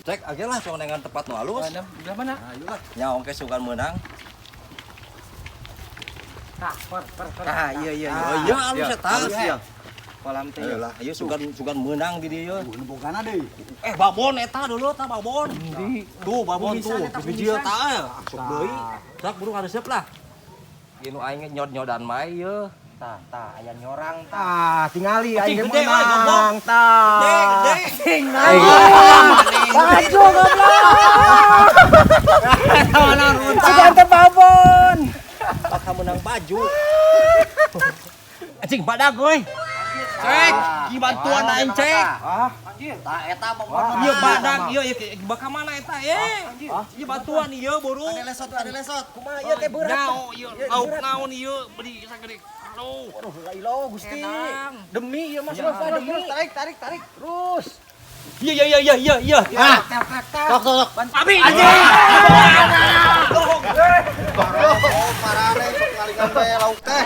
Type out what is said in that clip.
Cek aja lah soal dengan tempat nu alus. Mana? Belah mana? Ayo lah. Nya ongke sugan meunang. Tah, per per per. Ah, iya. Oh iya, alus eta. Alus ya. Kolam teh. Ayo lah, ayo sugan sugan meunang di dieu. Nu bogana deui. Eh, babon eta dulu tah babon. Tuh babon tuh, bijil tah eh. Asup deui. Sok buru ngaresep lah. Ieu nu aing nyod-nyodan mae ieu. Tah, tah aya nyorang tah. Ah, tingali aing Anjing, ge gede, euy, goblok. menang tah. Gede, gede. Baju goblok. Sugan teh babon. Bakal menang baju. Anjing badag euy. Cek, ki bantuan aing cek. Ah, Tah eta babon. Ieu badag ieu ieu bakal mana eta eh? Ieu bantuan ieu buru. Ada lesot, ada lesot. Kumaha ieu teh berat. Nao ieu lauk naon ieu beli sagede. Aduh. Aduh, la ilah Gusti. Edan. Demi ieu mah Mas, demi. Tarik, tarik, tarik. Terus. Iya iya iya iya iya iya. Ah, Tek tek tek. sok sok sok. Abi anjing. Oh, parane sok ngalingan bae lauk teh.